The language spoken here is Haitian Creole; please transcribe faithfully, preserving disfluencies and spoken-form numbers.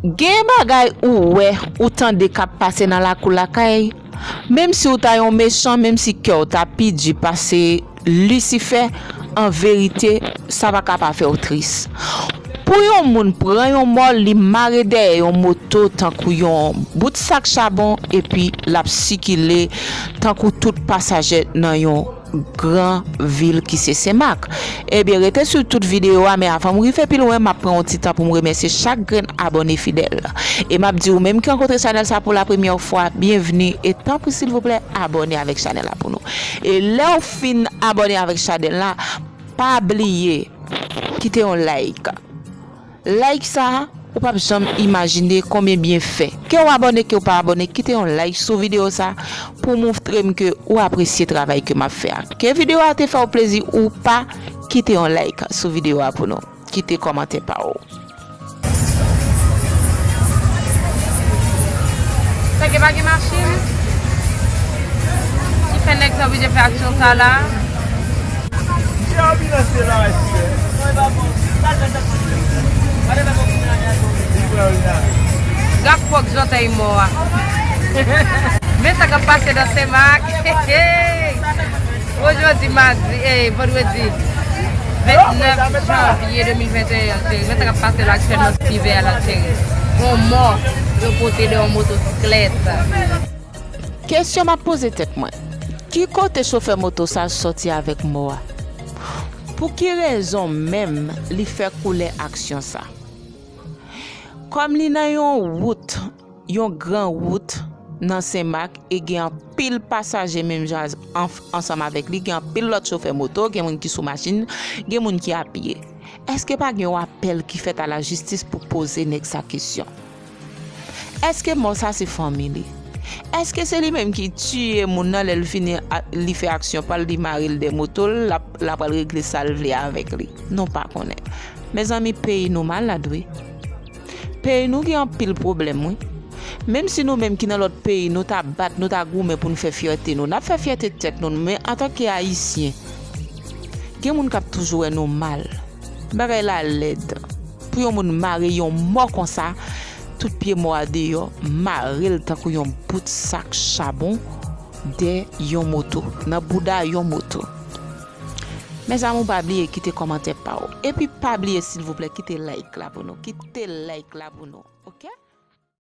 Gen bagay ou wè, ou tande k ap pase nan lakou lakay, menm si w ta yon mechan, menm si kè w ta pi di pase Lisifè, an verite, sa pa ka pa fè w tris. Pou yon moun pran yon mò, li mare dèyè yon moto tankou yon bout sak chabon, epi l ap sikile tankou tout pasaje nan yon gran vil ki se Senmak. Ebyen, rete sou tout videyo a, men avan m rive pi lwen, m ap pran yon ti tan pou m remèsye chak grenn abòne fidèl. E m ap di ou menm ki rankontre chanèl sa pou la premyè fwa, byenvni, e tanpri silvouplè, abòne avèk chanèl la pou nou. E lè w fin abòne avèk chanèl la, pa bliye kite yon like. Like sa, ou p ap janm imajine konbyen byenfè. Ke w abòne, ke w pa abòne, kite yon like sou videyo sa pou montre m ke ou apresye travay ke m ap fè a. Ke videyo a te fè w plezi ou pa, kite yon like sou videyo a pou nou. Kite kòmantè pa w. Sa gen pa gen machin? Ki fè nèg sa oblije fè aksyon sa la? Ki anbilans te la, mesye? Gad fòk zòtèy mò a. Men sa k ap pase nan Senmak. Ojodi madi, eh, vandredi vennèf janvye de mil venteyen, cheri. Men sa k ap pase la aktyèlman, Stivè la, cheri. Yon mò yo pote de yon motosiklèt. Kesyon m ap poze tèt mwen, ki kote chofè moto sa sòti avèk mò a? Pou ki rezon menm li fè koulè aksyon sa? Kòm li nan yon wout, yon gran wout nan Senmak, e gen anpil pasaje menm jan anf-, ansanm avèk li, gen anpil lòt chofè moto, gen moun ki sou machin, gen moun ki apye. Èske pa gen yon apèl ki fèt a lajistis pou poze nèg sa kesyon? Èske mò sa se fanmi li? Èske se li menm ki tiye moun nan lè l fini a, li fè aksyon pa l, li mare l dè moto l, l ap, l ap al regle sa l vle avèk li? Nou pa konnen. Mezanmi, peyi nou malad wi. Peyi nou gen anpil pwoblèm wi. Menm si nou menm ki nan lòt peyi, nou ta bat, nou ta goumen pou n fè fyète nou, n ap fè fyète tèt nou, men antanke Ayisyen, gen moun k ap toujou wè nou mal. Bagay la lèd. Pou yon moun mare yon mò konsa, tout pye mò a deyò, mare l tankou yon bout sak chabon dè yon moto, nan bouda yon moto. Mezanmi, pa bliye kite kòmantè pa w. Epi pa bliye, silvouplè, kite like la pou nou. Kite like la pou nou.